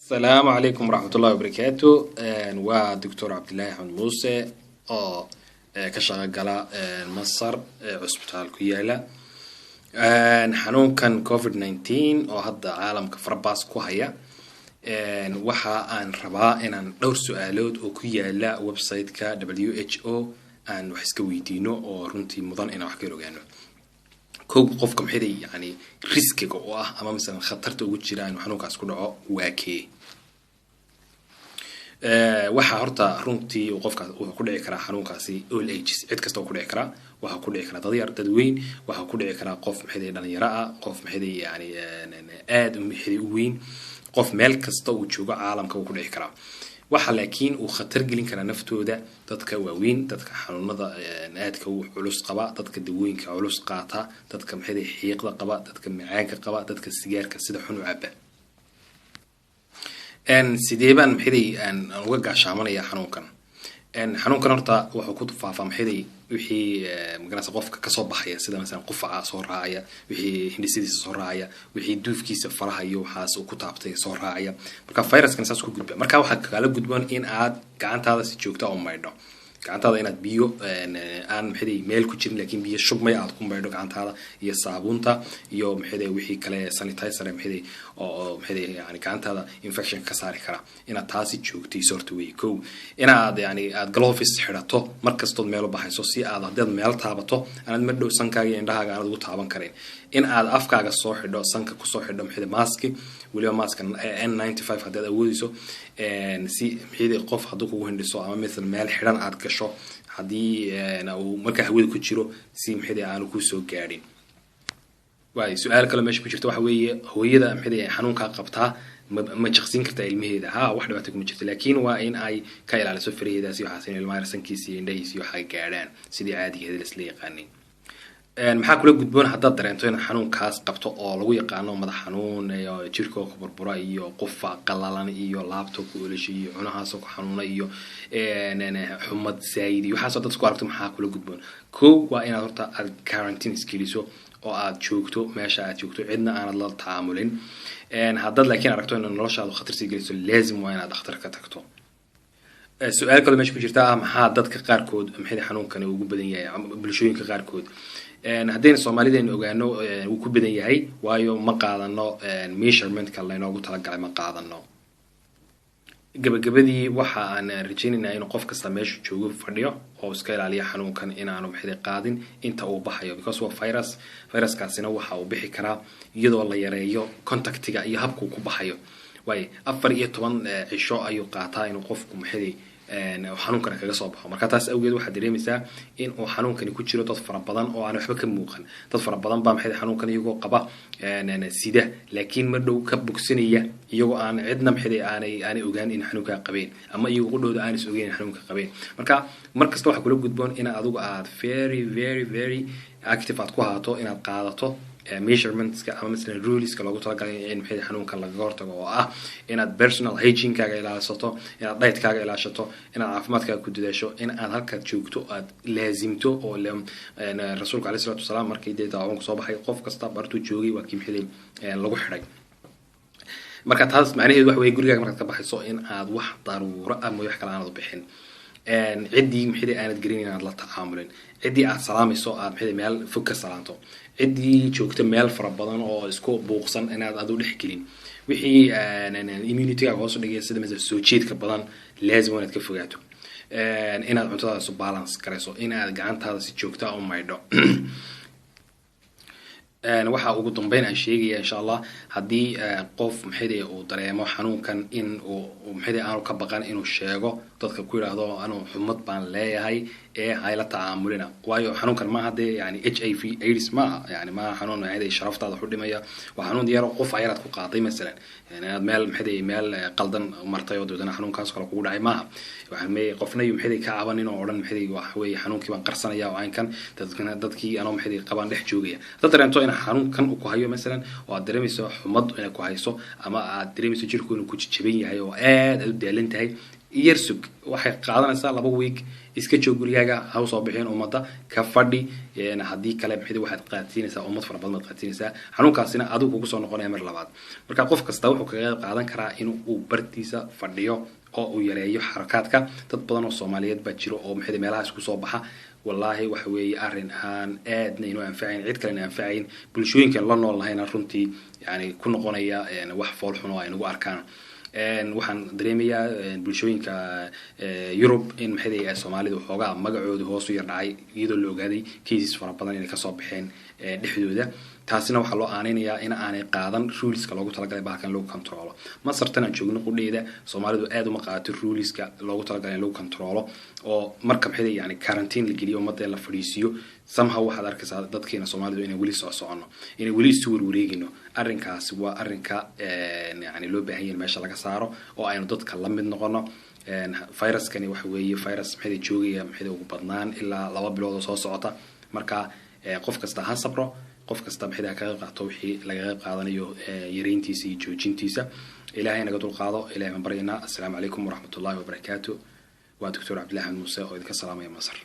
Asalaamu calaykum waraxmatullahi wabarakaatu. Waa Doctor Cabdilaahi Axmed Muuse oo ka shaqo gala Masar, cusbitaal ku yaala. Xanuunkan COVID-19 oo hadda caalamka farabaas ku haya, waxa aan rabaa inaan dhowr su-aalood oo ku yaala website-ka WHO aan wax iska weydiino, oo runtii mudan inaan wax ka ogaano. Kow, qofka maxay yani riskiga oo ah ama masalan khatarta ugu jira inuu xanuunkaas ku dhaco waa kee? Waxaa horta runtii qofkaas wuxuu ku dhici karaa xanuunkaasi all ages, cid kasta uu ku dhici karaa. Waxaa ku dhici karaa dad yar, dad weyn, waxaa ku dhici karaa qof maxay dhalinyaro ah, qof maxay yani aada maxay u weyn, qof meel kasta uu joogo caalamka uu ku dhici karaa. Waxa laakiin uu khatar gelin karaa naftooda dadka waaweyn, dadka xanuunada aadka u culus qaba, dadka dawooyinka culus qaata, dadka maxay xiiqda qaba, dadka macaanka qaba, dadka sigaarka sida xun u caba. Sidee baan maxay aan uga gaashaamanaya xanuunkan? Xanuunkan horta wuxuu ku faafaa maxay wixii magarasa qofka kasoo baxaya, sida masalan qufaca soo raacaya, wixii hindhisidiisa soo raacaya, wixii duufkiisa, faraha iyo waxaas uu ku taabtay soo raacaya. Marka viruskan saas ku gudba. Marka waxaa kala gudboon in aad gacantaada si joogta u maydho gacantaada, inaad biyo aan maxay meel ku jirin laakiin biyo shubmay aad ku maydho gacantaada, iyo saabuunta iyo maxay wixii kale sanitizer maxay oo maxay yani gacantaada infection ka saari kara, inaad taasi joogtayso horta wey. Kow, inaad yani aad gloves xidhato mar kastood meel u baxayso, si aad haddaad meel taabato aanaad mar dhow sankaaga iyo indhahaaga aanad ugu taaban karin. In aad afkaaga soo xidho, sanka kusoo xidho maxay maski, weliba maska N95 haddaad awoodeyso, si maxay qof hadduu kugu hindhiso ama mithal meel xidhan aad gasho, haddii uu markaa hawada ku jiro, si maxay aanu kusoo gaadhin. Waay, su-aal kale meesha ku jirta waxa weeye: hooyada maxay xanuunkaa qabtaa ma jaqsiin kartaa ilmaheeda? Ha, wax dhibaato kuma jirto, laakiin waa in ay ka ilaaliso faraheedaasi waxaas in ilmaha sankiisa iyo indhahiisa iyo waxa gaadhaan, sidii caadigeeda laisla yaqaanay. Maxaa kula gudboon haddaad dareento inaad xanuunkaas qabto, oo lagu yaqaano madax xanuun iyo jirkoo ku burbura iyo qufa qalalan iyo laabto ku olasha iyo cunahaasoo ku xanuuna iyo xumad saayid iyo waxaasoo dad isku aragto? Maxaa kula gudboon? Kow, waa inaad horta aad quarantine iskeliso oo aad joogto meesha aad joogto, cidna aanad la tacaamulin. Haddaad laakiin aragto inaad noloshaadu khatar sii geliso, laazim waa inaad dhakhtar ka tagto. Su-aal kaloo meesha ku jirta ah: maxaa dadka qaarkood maxay xanuunkani ugu badan yahay bulshooyinka qaarkood? Haddayna Soomaalideenu ogaano, wuu ku badan yahay, waayo ma qaadano measurementka laynoogu talagalay, ma qaadano. Gabagabadii, waxa aan rajaynaynaa inuu qof kasta meeshu joogo fadhiyo oo iska ilaaliya xanuunkan, inaanu maxay qaadin inta uu baxayo, because waa virus. Viruskaasina waxa uu bixi karaa iyadoo la yareeyo contactiga iyo habka uu ku baxayo. Waayo 14 cisho ayuu qaataa inuu qofku maxay xanuunkani kaga soo baxo. Marka taas awgeed waxaad dareemaysaa in uu xanuunkani ku jiro dad fara badan oo aan waxba ka muuqan. Dad fara badan baa maxay xanuunkan iyagoo qaba sida, laakiin mar dhow ka bogsanaya, iyagoo aan cidna maxay aanay ogaan in xanuunka qabeen, ama iyagoo qudhooda aan is ogeyn in xanuunka qabeen. Marka mar kasta waxaa kula gudboon in adigu aad very very very active aad ku ahaato, inaad qaadato measurementska ama masalan ruleska loogu talagalay in maxay xanuunkan lagaga hortago, oo ah inaad personal hygiene-kaaga ilaashato, inaad dietkaaga ilaashato, inaad caafimaadkaaga ku dadaasho, in aad halkaad joogto aad laazimto. Oo rasuulka alayhi salatu wasalaam markii dee daacuunka soo baxay, qof kasta bartuu joogay waa kii maxay lagu xidhay. Marka taas macnaheedu waxa weye, gurigaaga markaad ka baxayso in aad wax daruuro ah mooyo wax kale aanad u bixin, ciddii maxay aanad gelin inaad la tacaamulin, ciddii aad salaamayso aad maxay meel fog ka salaanto, ciddii joogta meel fara badan oo isku buuqsan inaad adu dhex gelin, wixii immunitygaaga hoos u dhigaya, sida masala soo jeedka badan, laazim waa inaad ka fogaato, inaad cuntadaada balance garayso, in aad gacantaada si joogta u maydho. Waxaa ugu dambeyn aan sheegaya, insha Allah, haddii qof maxay uu dareemo xanuunkan, in uu maxay aanu ka baqan inuu sheego dadka, ku yidhaahdo anuu xumad baan leeyahay ee hayla tacaamulina. Waayo xanuunkan maaha dee yani HIV AIDS maaha, yani maaha xanuun maxay sharaftaada waxu dhimaya. Waa xanuun yaro qof ayaraad ku qaaday, masalan inaad meel maxay meel qaldan martay oo dabeetana xanuunkaas kale kugu dhacay maaha. Waxaan me qofna yu maxay ka cabanin oo odhan maxay wax weeye xanuunkii baan qarsanaya oo caynkan dadkana dadkii anoo maxay qabaan dhex joogaya. Haddaad dareento in xanuunkan uu ku hayo, masalan oo aad dareemayso xumad inay ku hayso, ama aad dareemayso jirku inuu ku jajaban yahay oo aad aad u daalan tahay. Yar sug, waxay qaadanaysaa 2 week. Iska joog gurigaaga, ha usoo bixin ummadda, ka fadhi. Haddii kale maxay waxaad qaadsiinaysaa? Ummad fara badan baad qaadsiinaysaa, xanuunkaasina adigu kugu soo noqonaya mar labaad. Marka qof kasta wuxuu kaga qayb qaadan karaa in uu bartiisa fadhiyo oo uu yareeyo xarakaadka. Dad badan oo Soomaaliyeed baa jiro oo maxay meelahaas kusoo baxa. Wallaahi waxa weeye arrin aan aadna inoo anfacayn, cid kalena anfacayn, bulshooyinkan la nool nahayna runtii yani ku noqonaya wax fool xun oo ay nagu arkaan. Waxaan dareemayaa bulshooyinka Yurub in maxay Soomaalida waxoogaa magacooda hoos u yar dhacay, iyadoo la ogaaday cases fara badan inay kasoo baxeen dhexdooda. Taasina waxaa loo aaneynayaa in aanay qaadan ruleska loogu talagalay bahalkan lagu controlo. Masartan aan joogno qudheeda, Soomaalidu aad uma qaadato ruleska loogu talagalay in lagu controlo, oo marka maxay yani quarantine la geliyo, ummadda la fadhiisiiyo, somehow waxaad arkaysaa dadkeena Soomaalidu inay weli soo soconno, inay weli isu warwareegino. Arrinkaasi waa arrinka yani loo baahan yahay meesha laga saaro oo aynu dadka la mid noqono. Viruskani waxa weeye virus maxay joogaya maxay ugu badnaan ilaa 2 bilood oo soo socota. Marka qof kasta ha sabro, qof kasta maxay ka qayb qaato wixii laga qayb qaadanayo yareyntiisa iyo joojintiisa. Ilaahay naga dulqaado, Ilahay baan baryaynaa. Assalaamu calaykum waraxmatullahi wabarakaatu. Waa Doctor Cabdillahi Axmed Muuse oo idinka salaamaya Masar.